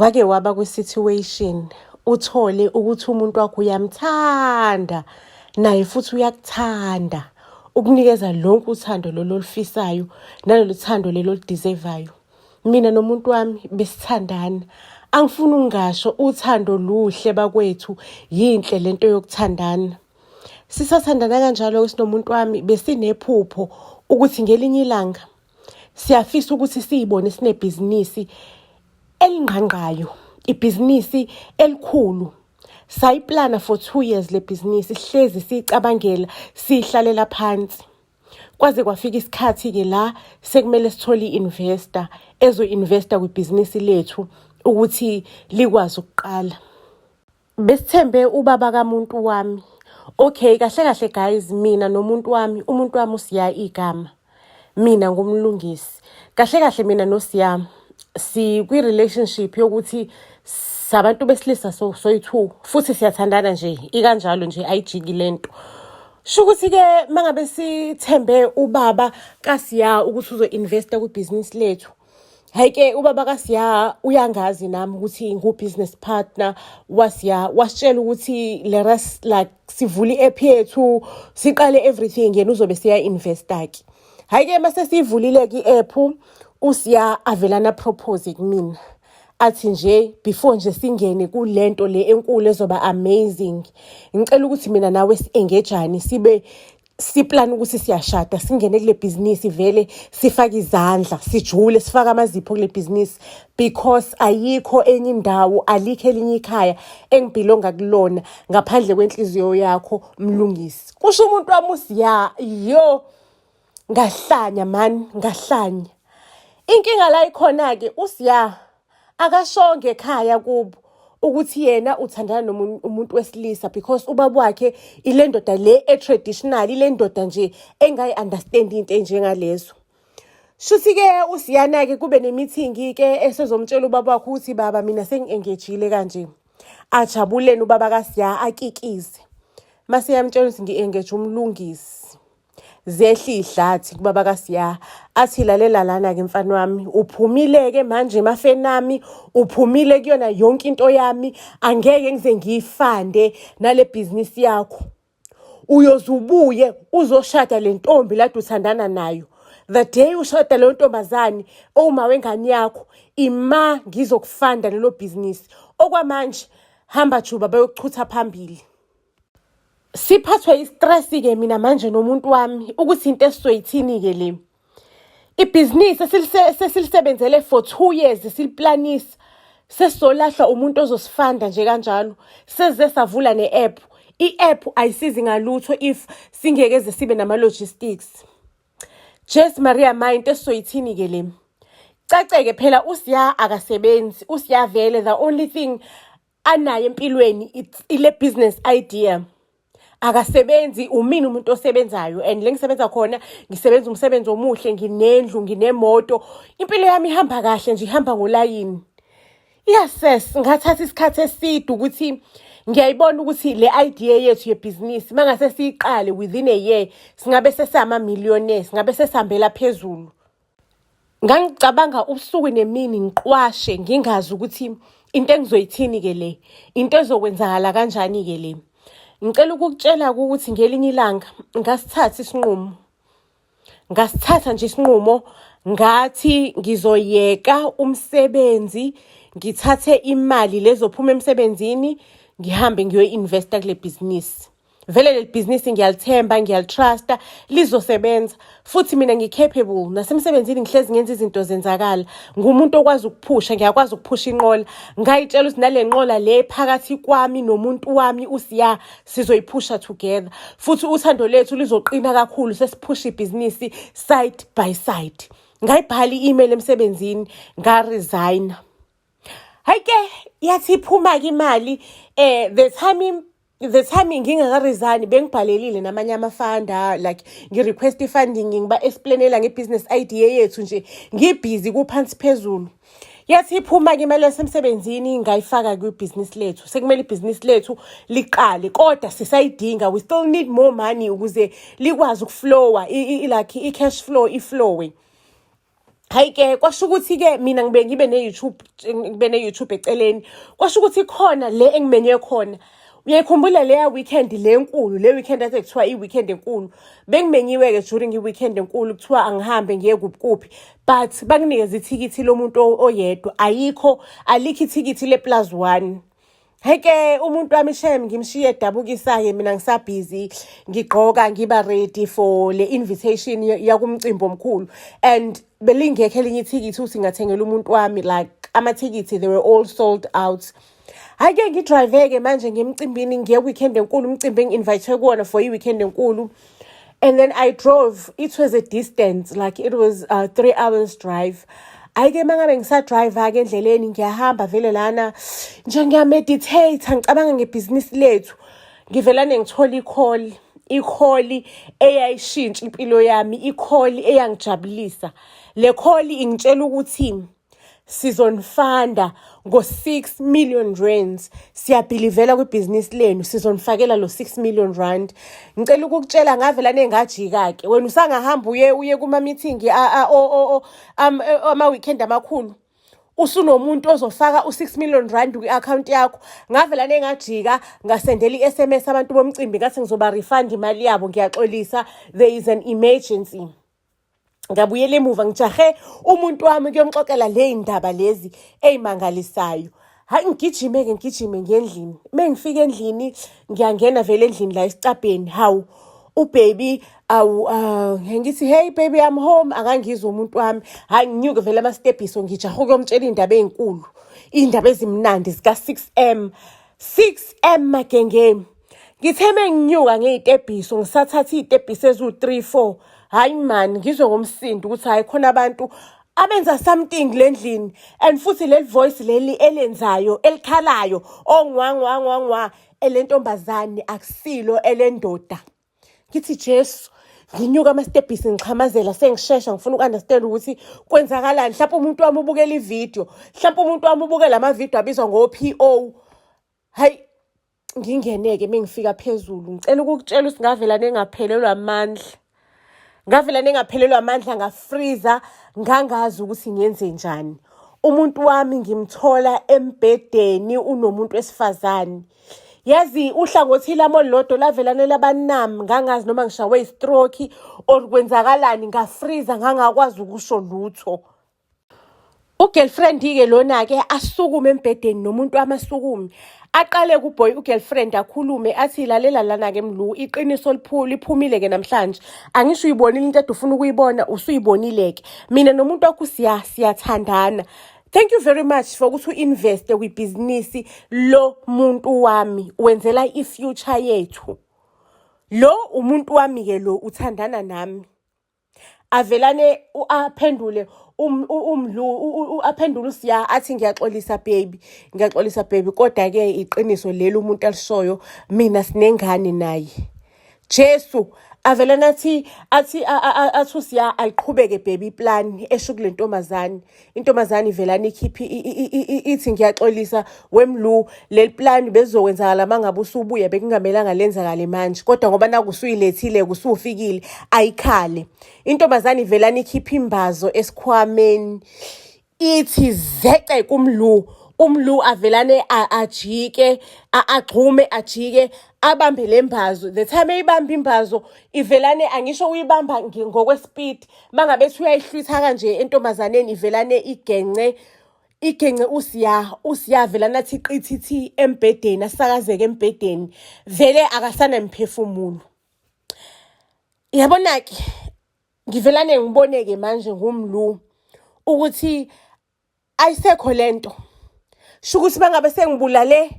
Wake waba kwi-situation uthole ukuthi umuntu wakho uyamthanda naye futhi uyakuthanda, ukunikeza lonke uthando lolu olufisayo nalolu thando lelo oludizevayo. Mina nomuntu wami besithandana. Angifuni ukungasho uthando luhle bakwethu, yinhle lento yokuthandana. Sisathandana kanjalo-ke sinomuntu wami besinephupho ukuthi ngelinye ilanga siyafisa ukuthi siyibone sinebhizinisi elingqangqayo, ibhizinisi elikhulu. Sayiplana for 2 years le bhizinisi, hlezi siyicabangela, siyihlalela phansi. Kwaze kwafika isikhathi-ke la sekumele sithole i-investor ezo-investa kwibhizinisi lethu ukuthi likwazi ukuqala. Besithembe ubaba kamuntu wami. Okay, kahle kahle guys, mina nomuntu wami, umuntu wami uSiya igama. Mina nguMlungisi. Kahle kahle mina noSiya sikwi-relationship yokuthi sabantu besilisa so soyi-two futhi siyathandana nje, ikanjalo nje, ayijiki lento. Sho ukuthi-ke mangabe sithembe ubaba kaSiya ukuthi uzo-investa kwibhizinisi lethu. Hhayi-ke ubaba kaSiya uyangazi nami ukuthi ngu-business partner waSiya, wasitshela ukuthi let us like sivule i-app yethu, siqale everything, yena uzobe siya-investa-ke. Hhayi-ke mase siyivulile-ke i-app, uSiya avelana a-propose kumina. Athi nje before nje singene kulento le enkulu ezoba amazing, ngicela ukuthi mina nawe si-engage-ane, sibe siplana ukuthi siyashada, singene kule bhizinisi vele, sifake izandla, sijule, sifake amazipho kule bhizinisi because ayikho enye indawo, alikho elinye ikhaya engibhilonga kulona ngaphandle kwenhliziyo yakho, Mlungisi. Kusho umuntu wami uSiya. Yo, ngahlanya man, ngahlanya. Inkinga la ikhona-ke, uSiya akashonge ekhaya kubo ukuthi yena uthandana nomuntu wesilisa because ubaba wakhe ile ndoda le e-traditional, ile ndoda nje engayi-understand into enjengalezo. Shuthi-ke uSiyana-ke kube ne-meeting-ke esezomtshela ubaba wakhe ukuthi, "Baba, mina sengi-engage-ile kanje." Ajabuleni ubaba kaSiya, akikize. Mase yamtshela ukuthi ngi-engage uMlungisi. Zehla iy'hlathi kubaba kaSiya, athi, "Lalela lana-ke mfana wami, uphumile-ke manje emafeni ami, uphumile kuyona yonke into yami, angeke ngize ngiyifande nale bhizinisi yakho. Uyoze ubuye uzoshada le ntombi lade uthandana nayo. The day ushada leyo ntombazane owuma wengane yakho, ima ngizokufanda lelo bhizinisi. Okwamanje hamba juba bayokuchutha phambili." Siphathwe i-stress-ke mina manje nomuntu wami ukuthi into esizoyithini-ke le. Ibhizinisi sesilisebenzele for 2 years siliplanisa, sesizolahlwa umuntu ozosifanda nje kanjalo. Seze savula ne-app. I-app ayisizi ngalutho if singeke ze sibe nama-logistics. Jesu Maria ma, into esizoyithini-ke le? Caceke phela uSiya akasebenzi, uSiya vele the only thing anayo empilweni it's ile business idea. Akasebenzi, umina umuntu osebenzayo and le ngisebenza khona ngisebenza umsebenzi omuhle, nginendlu, nginemoto. Impilo yami ihamba kahle nje, ihamba ngolayini. Yes, ngathatha isikhathi eside ukuthi ngiyayibona ukuthi le idea yethu yebhizinisi mangase siyiqale within a year singabe sesama-millionaire, singabe sesihambela phezulu. Ngangicabanga ubusuku nemini, ngiqwashe, ngingazi ukuthi into engizoyithini-ke le, into ezokwenzakala kanjani-ke le. Ngicela ukukutshela-ke ukuthi ngelinye ilanga ngasithatha isinqumo. Ngasithatha nje isinqumo, ngathi ngizoyeka umsebenzi, ngithathe imali lezophuma emsebenzini, ngihambe ngiyo-investa kule bhizinisi. Vele leli bhizinisi ngiyalithemba, ngiyalitrusta, lizosebenza. Futhi mina ngi-capable, nasemsebenzini ngihlezi ngenza izinto zenzakala. Ngumuntu okwazi ukuphusha, ngiyakwazi ukuphusha inqola. Ngayitshela ukuthi nale nqola le phakathi kwami nomuntu wami uSiya sizoyiphusha together. Futhi uthando lethu lizoqina kakhulu sesiphusha ibhizinisi side by side. Ngayibhala i-email emsebenzini, nga-resign-a. Hhayi-ke yathi iphuma-ke imali, the time ngingaka-resign bengibhalelile namanye ama-funder, like ngi-request i-funding, ngiba-explainela nge-business idea yethu nje, ngibhizi kuphansi phezulu. Yathi iphuma-ke imali yasemsebenzini, ngayifaka kwibhizinisi lethu. Sekumele ibhizinisi lethu liqale kodwa sisayidinga, we still need more money ukuze likwazi ukuflowa, like i-cash flow iflowe. Hayi ke, kwasho ukuthi-ke mina ngibe ngibe ne-YouTube, ngibe ne-YouTube eceleni. Kwasho ukuthi khona le engimenywe khona. Uyayikhumbula leya weekend le enkulu, le weekend ade kuthiwa i-weekend enkulu? Bengimenyiwe-ke during i-weekend enkulu, kuthiwa angihambe ngiye kuphi kuphi, but bakunikeza ithikithi lomuntu oyedwa, ayikho, alikho ithikithi le-plus one. Heke, umuntu wami shem ngimshiye edabukisa-ke, mina ngisabhizi ngigqoka, ngiba ready for le invitation yakumcimbi omkhulu, and belingekho elinye ithikithi ukuthi ngingathengela umuntu wami. Like, amathikithi, they were all sold out. Hhayi-ke, ngidrayive-ke manje ngemcimbini, ngiye weekend enkulu, umcimbi engi-invite kuwona for i-weekend enkulu. And then I drove, it was a distance, like it was 3 hours drive. Hhayi-ke, uma ngabe ngisadrayiva-ke endleleni, ngiyahamba vele lana nje, ngiyameditate, ngicabanga ngebhizinisi lethu. Ngivelane ngithola i-call, i-call eyayishintsha impilo yami, i-call eyangijabulisa. Le call ingitshela ukuthi sizonifanda ngo-6 million rands, siyabhilivela kwibhizinisi lenu, sizonifakela lo 6 million rand. Ngicela ukukutshela, ngavelane ngajika-ke. Wena usangahamba uye kuma-meeting ama-weekend amakhulu, usunomuntu ozofaka u-6 million rand kwi-akhawunti yakho. Ngavelane ngajika, ngasendela i-SMS abantu bomcimbi, ngathi ngizoba refund imali yabo, ngiyaxolisa, there is an emergency. Ngabuyela emuva, ngijahe umuntu wami kuyomxoxela le ndaba lezi ey'mangalisayo. Hayi, ngigijime-ke, ngigijime ngendlini. Uma ngifika endlini, ngiyangena vele endlini la esicabheni. Hawu, ubaby, awu, ngithi, "Hey baby, I'm home." Akangizwa umuntu wami. Hayi, nginyuke vele amastebhiso, ngijahe ukuyomtshela iy'ndaba ey'nkulu, iy'ndaba ezimnandi zika-6 M, 6 M magengeni. Ngithe menginyuka ngey'tebhiso, ngisathatha iy'tebhiso eziwu-3 4, hhayi mani, ngizwe ngomsindo ukuthi hhayi, khona abantu abenza something le ndlini, and futhi leli voice leli elenzayo, elikhalayo, ongwa ngwa ngwa ngwa, elentombazane, akusilo elendoda. Ngithi, "Jesu." Nginyuka amastebhisi, ngixhamazela, sengishesha, ngifuna uku-understand ukuthi kwenzakalani. Mhlawumpe umuntu wami ubukela ividiyo, mhlawumpe umuntu wami ubukela amavidiyo abizwa ngo-PO. Hayi, ngingene-ke. Mengifika phezulu, ngicela ukukutshela ukuthi ngavela nengaphelelwa amandla, ngavela nengaphelelwa amandla, ngafriza, ngangazi ukuthi ngenze njani. Umuntu wami ngimthola embhedeni unomuntu wesifazane. Yazi, uhlangothi lami olulodwa lavelane labanami, ngangazi noma ngishawe i-stroke or kwenzakalani. Ngafriza, ngangakwazi ukusho lutho. U-girlfriend-ke lona-ke asukume embhedeni nomuntu wami asukume, aqale kuboy u-girlfriend akhulume, athi, "Lalela lana-ke Mlu, iqiniso liphumile-ke namhlanje. Angisho uyibonile into ede ufuna ukuyibona? Usuyibonile-ke. Mina nomuntu wakho siyathandana. Thank you very much for ukuthi u-investe kwibhizinisi lo muntu wami, wenzela i-future yethu. Lo umuntu wami-ke lo, uthandana nami." Avelane aphendule umlu, aphendule uSiya, athi, "Ngiyaxolisa baby, ngiyaxolisa baby, kodwa-ke iqiniso leli umuntu alishoyo, mina sinengane naye." Jesu! Avelane athi uSiya, "Ayiqhubeke baby iplan," esho kule ntombazane. Intombazane ivelane ikhiphe ithi, "Ngiyaxolisa wemlu, leli plan bezokwenzakala uma ngabe usubuya, bekungamelanga lenzakale manje, kodwa ngoba naku usuyilethile, usufikile, ayikhale." Intombazane ivelane ikhiphe imbazo esikhwameni, ithi zece kumlu. Umlu avelane ajike, agxume, ajike, abambe le mbazo. The time eyibamba imbazo, ivelane, angisho uyibamba ngokwespeed, mangabe ethi uyayihlwitha kanje entombazaneni, ivelane igence, igence uSiya. USiya velane athi qithithi embhedeni, asakazeke embhedeni, vele akasanamphefumulo. Yabona-ke, ngivelane ngibone-ke manje ngumlu ukuthi ayisekho lento. Sho ukuthi bangabe sengibulale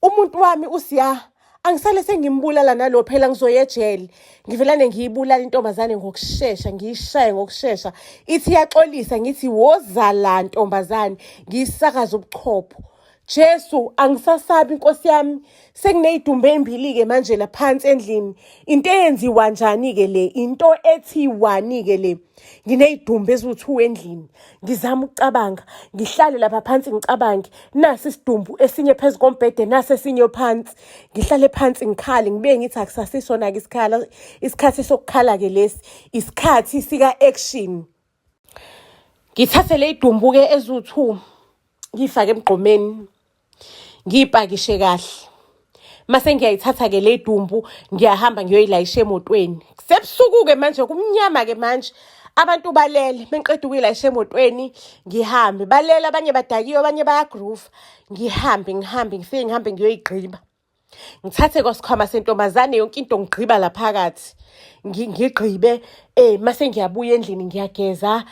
umuntu wami uSiya, angisale sengimbulala nalo, phela ngizoya ejele. Ngivelane ngiyibulala intombazane ngokushesha, ngiyishaye ngokushesha. Ithi iyaxolisa, ngithi, "Woza la ntombazane," ngiyisakaze ubuchopho. Jesu, angisasabi inkosi yami. Sekuney'dumbu ey'mbili-ke manje la phansi endlini. Into eyenziwa njani-ke le? Into ethiwani-ke le? Nginey'dumbu eziwu-2 endlini. Ngizama ukucabanga, ngihlale lapha phansi ngicabange. Nasi isidumbu esinye phezu kombhede, nasi esinye phansi. Ngihlale phansi ngikhale, ngibuye ngithi akusasisona-ke isikhala, isikhathi sokukhala-ke lesi, isikhathi sika-action. Ngithathe le idumbu-ke eziwu-two, ngiyifake emgqomeni, ngiyipakishe kahle. Mase ngiyayithatha-ke le dumbu, ngiyahamba ngiyoyilayisha emotweni. Kusebusuku-ke manje, kumnyama-ke manje. Abantu balele, mengiqeda ukuyilayisha emotweni, ngihambe. Balele, abanye badakiwe, abanye bayagroova. Ngihambe, ngihambe, ngifike ngihambe ngiyoyigqiba. Ngithathe kwasikhwama sentombazane yonke into ngigqiba la phakathi. Ngigqibe mase ngiyabuya endlini ngiyageza,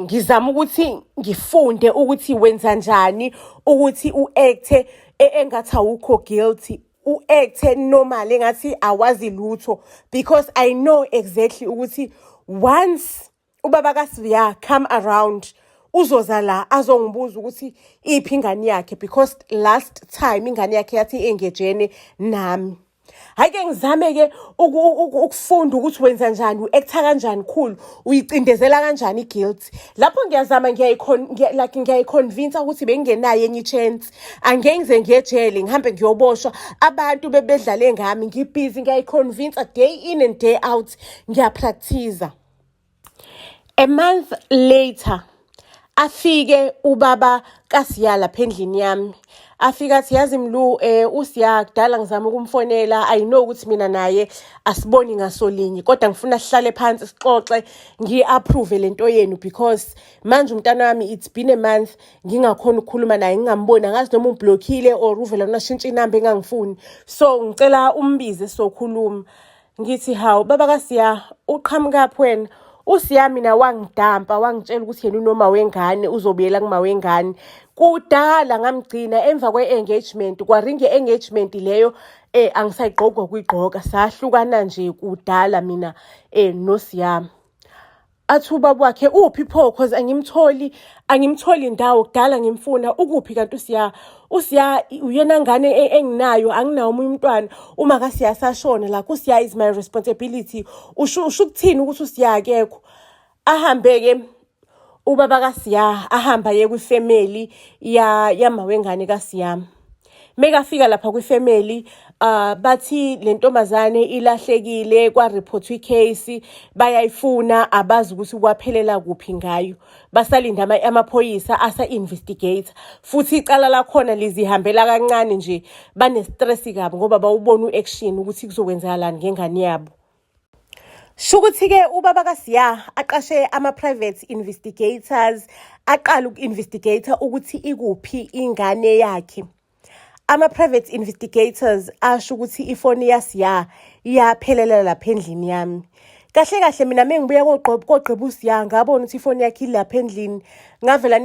ngizama ukuthi ngifunde ukuthi wenza njani ukuthi u-act-e engathi awukho guilty, u-act-e normal engathi awazi lutho, because I know exactly ukuthi once ubaba kaSiya come around, uzoza la azongibuza ukuthi iphi ingane yakhe, because last time ingane yakhe yathi engejene nami. Hhayi-ke, ngizame-ke ukufunda ukuthi wenza njani, u-act-a kanjani khulu, uyicindezela kanjani i-guilt. Lapho ngiyazama, like ngiyayi-convince ukuthi bengingenayo enye i-chance, angeke ngize ngiye ejele, ngihambe ngiyoboshwa, abantu bebedlale ngami. Ngibhizi ngiyayi-convince day in and day out, ngiya-practice. A month later, afike ubaba kaSiya lapha endlini yami. Afike athi, "Yazi Mlu, uSiya kudala ngizama ukumfonela. I know ukuthi mina naye asiboni ngasolinye, kodwa ngifuna sihlale phansi sixoxe, ngiyi-approve lento yenu, because manje umntana wami, it's been a month ngingakhoni ukukhuluma naye, ngingamboni, angazi noma ungiblockile or uvela unashintsha inamba engangifuni. So ngicela umbize sokhuluma." Ngithi, "Hawu, baba kaSiya, uqhamukaphi wena? USiya mina wangidampa, wangitshela ukuthi yena unoma wengane, uzobuyela kuma wengane. Kudala ngamgcina emva kwe-engagement, kwaringa i-engagement leyo, angisayigqoki ukuyigqoka, sahlukana nje kudala mina noSiya." Athi ubaba wakhe, "Uphi pho? Cause angimtholi, angimtholi indawo, kudala ngimfuna. Ukuphi kanti uSiya? USiya uyena ngane enginayo, anginawo omunye umntwana. Uma kaSiya sashona, like uSiya is my responsibility. Usho ukuthini ukuthi uSiya akekho?" Ahambe-ke ubaba kaSiya, ahamba aye kwifemeli yamawengane kaSiya. Mekafika lapha kwifemeli, bathi le ntombazane ilahlekile, kwa-report i-case, bayayifuna, abazi ukuthi kwaphelela kuphi ngayo. Basalinda amaphoyisa asa-investigate, futhi icala lakhona lizihambela kancane nje, bane-stress kabi ngoba bawubona u-action ukuthi kuzokwenzakalani ngengane yabo. Shukuthi-ke ubaba kaSiya aqashe ama-private investigators, aqala uku-investigate ukuthi ikuphi ingane yakhe. Ama-private investigators asho ukuthi ifoni yaSiya iyaphelela lapha endlini yami. Kahle kahle mina mengibuya kogqiba uSiya, ngabona ukuthi ifoni yakhe ilapha endlini. Ngavela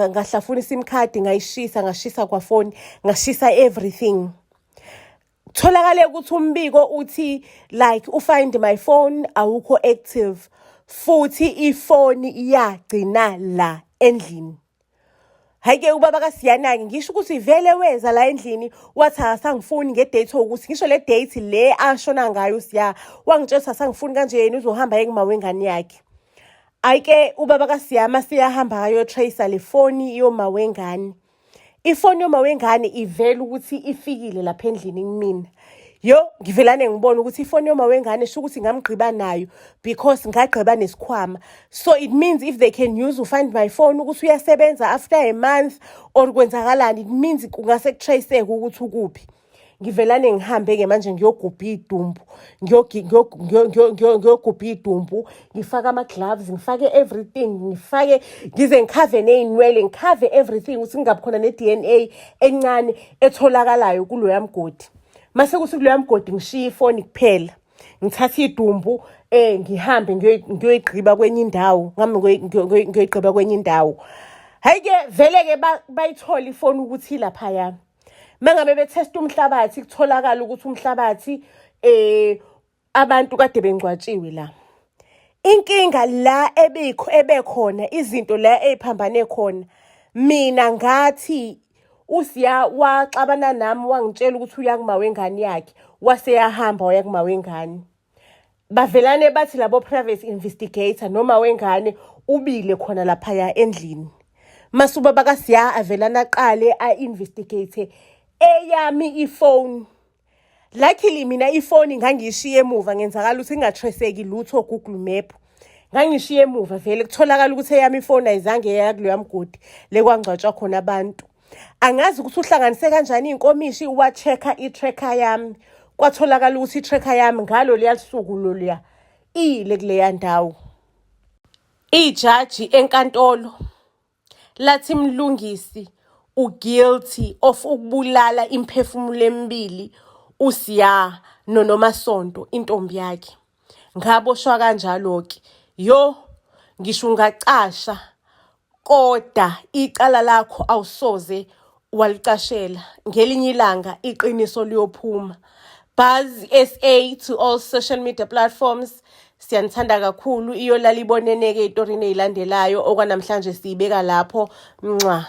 ngahlafuna i-SIM card, ngayishisa, ngashisa kwafoni, ngashisa everything. Kutholakale ukuthi umbiko uthi like u-find my phone awukho active, futhi ifoni iyagcina la endlini. Hhayi-ke, ubaba kaSiyana-ke, ngisho ukuthi vele weza la endlini, wathi akasangifuni nge-date, ukuthi ngisho le date le ashona ngayo uSiya, wangitshela ukuthi asangifuni kanje, yena uzohamba aye kuma wengane yakhe. Hhayi-ke, ubaba kaSiya maseyahamba ayo-trace-a le foni yoma wengane. Ifoni yoma wengane ivela ukuthi ifikile lapha endlini kumina. Yo, ngivelane ngibona ukuthi ifoni yoma wengane, sho ukuthi ngamgqiba nayo, because ngagqiba nesikhwama. So it means if they can use find my phone ukuthi uyasebenza after a month or kwenzakalani, it means kungase ku-trace-eke ukuthi ukuphi. Ngivelane ngihambe-ke manje ngiyogubha iy'dumbu, ngiyogubha iy'dumbu, ngifake ama-gloves, ngifake everything, ngifake ngize ngikhave ney'nwele, ngikhave everything ukuthi kungabi khona ne-DNA encane etholakalayo kuloya mgodi. Mase kuthi kuloya mgodi ngishiye ifoni kuphela, ngithathe idumbu, ngihambe ngiyoyigqiba kwenye indawo, ngihambe ngiyoyigqiba kwenye indawo. Hhayi-ke, vele-ke bayithola ifoni ukuthi ilaphaya. Mangabe bethesta umhlabathi, kutholakala ukuthi umhlabathi abantu kade bengcwatshiwe la. Inkinga la ebikho ebekhona, izinto la ey'phambane khona, mina ngathi uSiya waxabana nami, wangitshela ukuthi uya kuma wengane yakhe, wase yahamba waya kuma wengane. Bavelane bathi labo private investigator noma wengane ubile khona laphaya endlini. Mase ubaba kaSiya avelana aqale a-investigate eyami ifoni. Luckily mina ifoni ngangiyishiye emuva, ngenzakala ukuthi inga-trace-eki lutho Google Map. Ngangishiye emuva vele kutholakala ukuthi eyami ifoni ayizange yaya kuloya mgodi le kwangcwatshwa khona abantu. Angazi ukuthi uhlanganise kanjani iy'nkomishi wa-check-a i-tracker yami. Kwatholakala ukuthi i-tracker yami ngalo liya suku loluya iyile kuleya ndawo. Ijaji enkantolo lathi Mlungisi u-guilty of ukubulala imiphefumulo emibili uSiya noNomasonto intombi yakhe. Ngaboshwa kanjalo-ke. Yo, ngisho ungacasha kodwa icala lakho awusoze walicashela. Ngelinye ilanga iqiniso liyophuma. Buzz SA to all social media platforms. Siyanithanda kakhulu. Iyolala ibonene-ke ey'torini ey'landelayo. Okwanamhlanje siyibeka lapho. Mncwa.